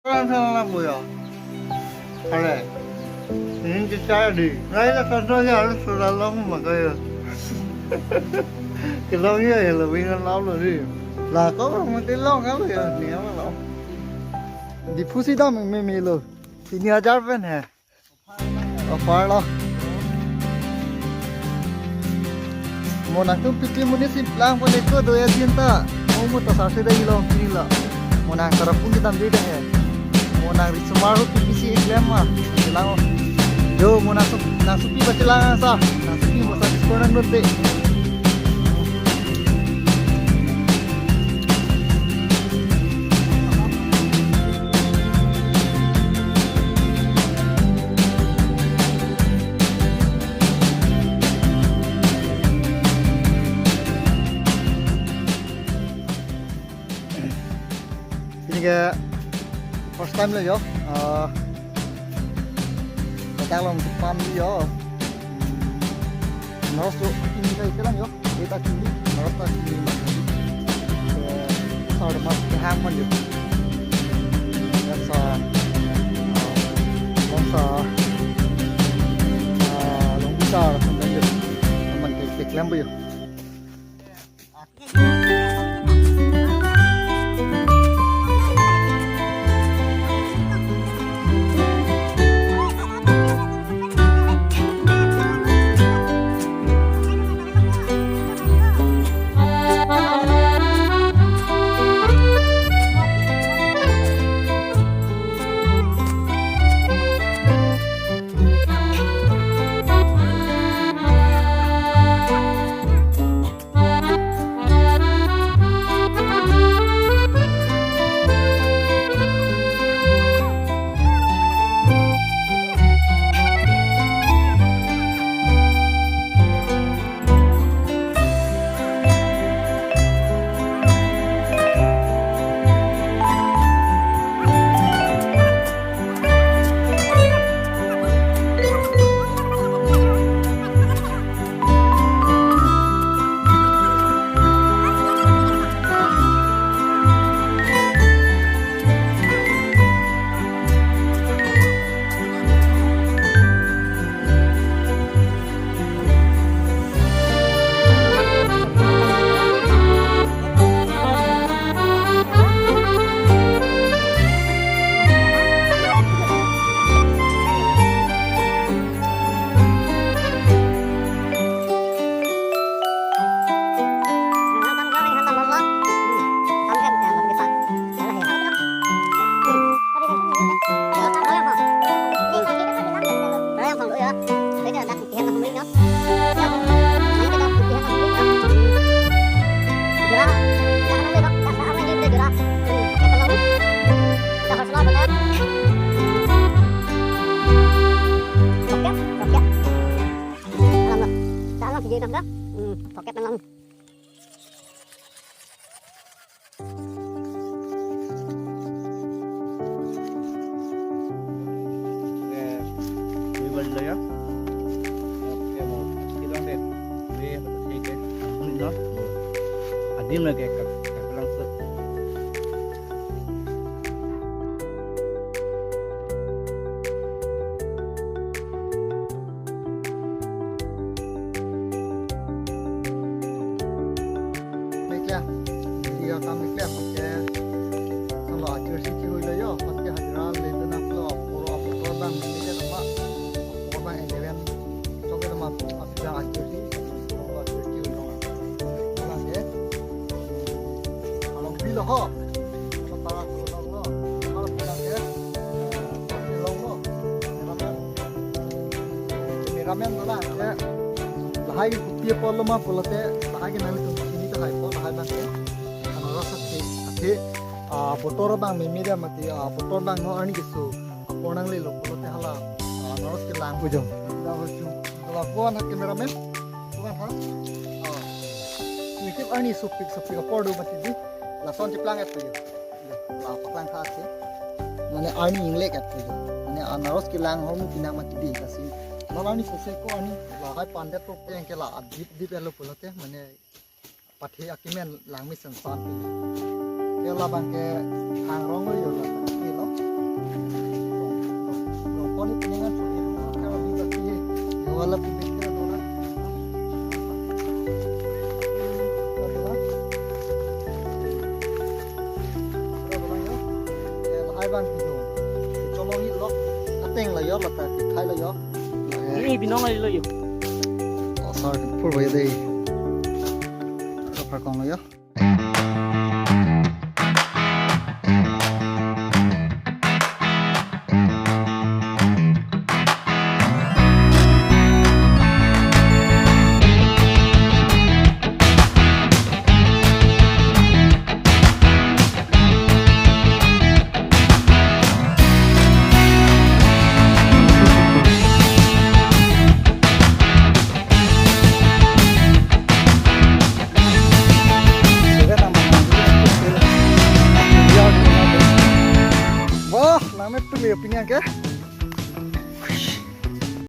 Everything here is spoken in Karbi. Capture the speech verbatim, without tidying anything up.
Orang sana lang boyo. Are. Ini kita di. Nai la sana ya harus sudah long maka ya. Kelong ya ya lebih kan lau lo di. Lah kok orang mati long kalau ya ni apa lo. Di pusi dam meme lo. Tini hajar pen he. Offer lo. Mo nangtum piti monit si plang pon eko do ya din ta. Mo mo ta sarse da ilong pini la. Mo nang sarapun kita beda he. Mo nang risumar ho piti si klem ma. Chelang ho. Yo mo nang sup nang supi ba chelang sa. Nang supi mo sa diskon nang dote. Pini ke first time lo yo. Ah, datang long depan yo. Hmm, naros lo ini kai selang yo. Kita kini naros ta kini mas. Ke sar mas ke hang man yo. That's a, uh, that's a, uh, long bichar man yo. Man ke ke klem yo. Pocket lang. Oke, ini balik lagi ya. Oke, mau hilang deh. Ini apa sih, kayak ini, no? Adim lagi, kayak, kayak bilang se- Mekya, iya kam mekya, oke. Kalau ajar sih cihui lah yo, pasti hadiran, lentena kalau poro apa korban, ini dia nama, korban eleven, coba nama, apa yang ajar sih, kalau ajar sih, kalau, kalau, ya. Along pilo ho. Kepala tulong lo. Kepala tulong ya. Tulong lo. Kameramen. Kameramen lo lah ya. Lahai ke kopi apotlo ma pulote, lahai ke nangtum chini tahai apot, lahai abang ke. Anaros athe, athe, ah, botor abang meme dia mati, ah, botor abang no arni keso apor nanglelo pulote hala, ah, anaros kelang. Ujung. Dah ujung. Kalau kuan ha kameramen. Bukan ha? Oh. Ini arni sopik sopik apor do mati di. Lason cheplang et tuyo. La paklang kha si. Mane arni inglek et tuyo. Mane anaros kelang ahormu pinang mati di kasi. Non arni sose ko arni lahai pandet pro peng ke la adip dip elo pulote mane pathe akimen langme sensan. Ke labang ke hangrong yo la si lo. Hai bang hino. Cholong ilok. Ateng lo yo, lata khai lo yo. Ini binong lo yo. Oh, sorry, pur ba dei. Kapar kong lo yo. Wah, nangme pili opinion ke?